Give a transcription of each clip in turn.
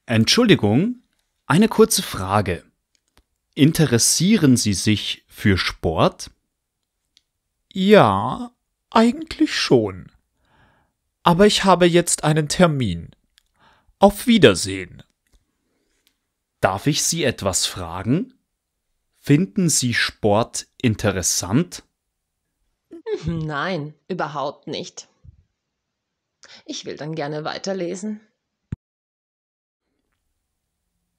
Entschuldigung, eine kurze Frage. Interessieren Sie sich für Sport? Ja, eigentlich schon. Aber ich habe jetzt einen Termin. Auf Wiedersehen. Darf ich Sie etwas fragen? Finden Sie Sport interessant? Nein, überhaupt nicht. Ich will dann gerne weiterlesen.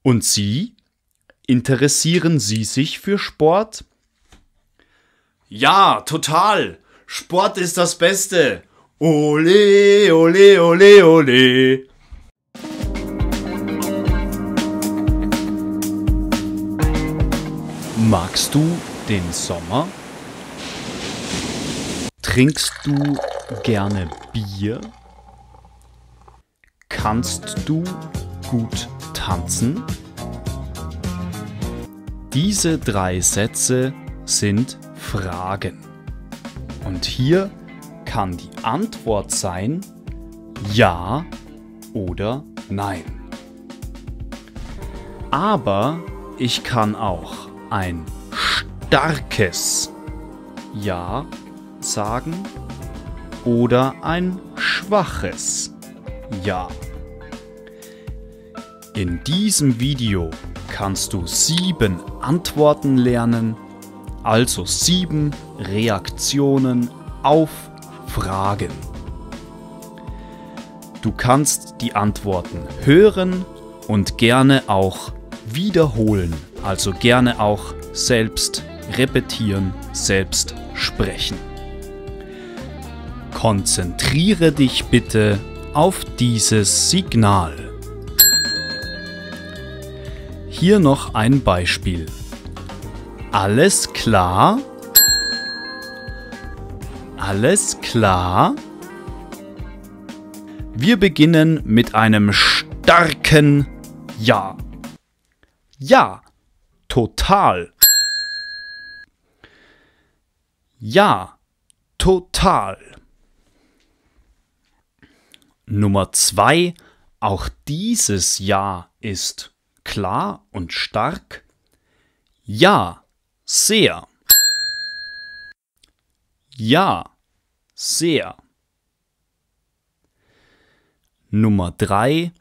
Und Sie? Interessieren Sie sich für Sport? Ja, total. Sport ist das Beste. Ole, ole, ole, ole. Magst du den Sommer? Trinkst du gerne Bier? Kannst du gut tanzen? Diese 3 Sätze sind Fragen. Und hier kann die Antwort sein ja oder nein. Aber ich kann auch ein starkes Ja sagen oder ein schwaches Ja. In diesem Video kannst du 7 Antworten lernen, also 7 Reaktionen auf Fragen. Du kannst die Antworten hören und gerne auch wiederholen, also gerne auch selbst repetieren, selbst sprechen. Konzentriere dich bitte auf dieses Signal. Hier noch ein Beispiel. Alles klar? Alles klar? Wir beginnen mit einem starken Ja. Ja, total. Ja, total. Nummer 2, auch dieses Ja ist klar und stark. Ja, sehr. Ja, sehr. Nummer 3,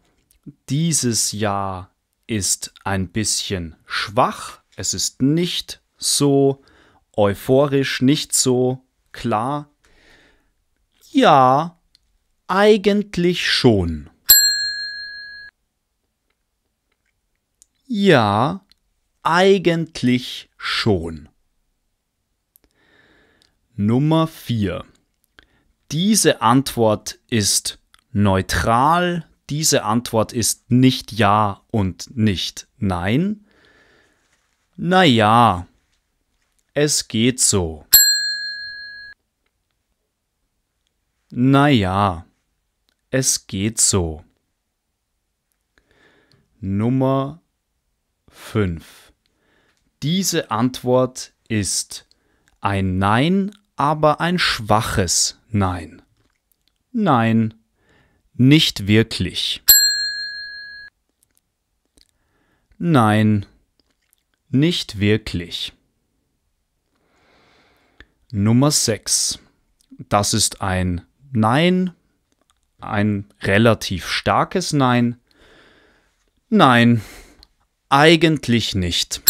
dieses Ja ist ein bisschen schwach. Es ist nicht so euphorisch, nicht so klar. Ja, eigentlich schon. Ja, eigentlich schon. Nummer 4. Diese Antwort ist neutral. Diese Antwort ist nicht Ja und nicht Nein. Naja, es geht so. Naja, es geht so. Nummer 5. Diese Antwort ist ein Nein, aber ein schwaches Nein. Nein, nicht wirklich. Nein, nicht wirklich. Nummer 6. Das ist ein Nein, ein relativ starkes Nein. Nein, eigentlich nicht.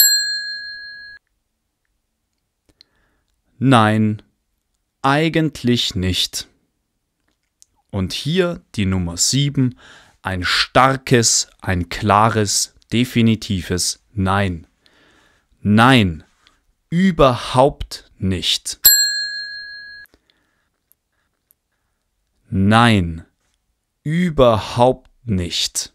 Nein, eigentlich nicht. Und hier die Nummer 7, ein starkes, ein klares, definitives Nein. Nein, überhaupt nicht. Nein, überhaupt nicht.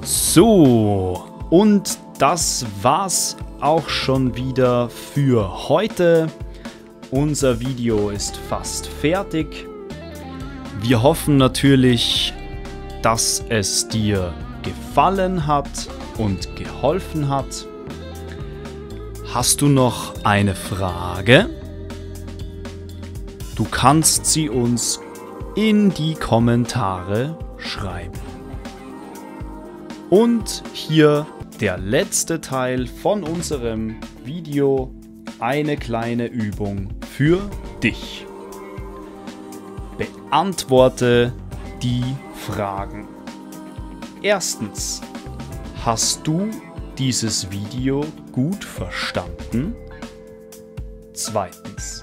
So, und das war's auch schon wieder für heute. Unser Video ist fast fertig. Wir hoffen natürlich, dass es dir gefallen hat und geholfen hat. Hast du noch eine Frage? Du kannst sie uns in die Kommentare schreiben. Und hier der letzte Teil von unserem Video, eine kleine Übung für dich. Beantworte die Fragen. Erstens, hast du dieses Video gut verstanden? Zweitens,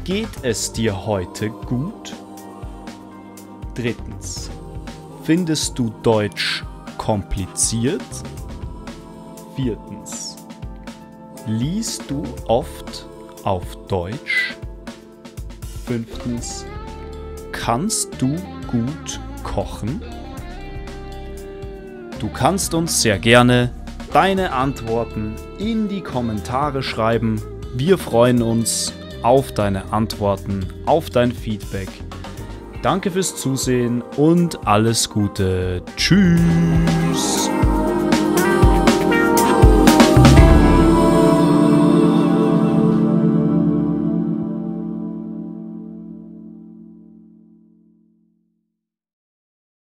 geht es dir heute gut? Drittens, findest du Deutsch kompliziert? Viertens, liest du oft auf Deutsch? Fünftens, kannst du gut kochen? Du kannst uns sehr gerne deine Antworten in die Kommentare schreiben. Wir freuen uns auf deine Antworten, auf dein Feedback. Danke fürs Zusehen und alles Gute. Tschüss!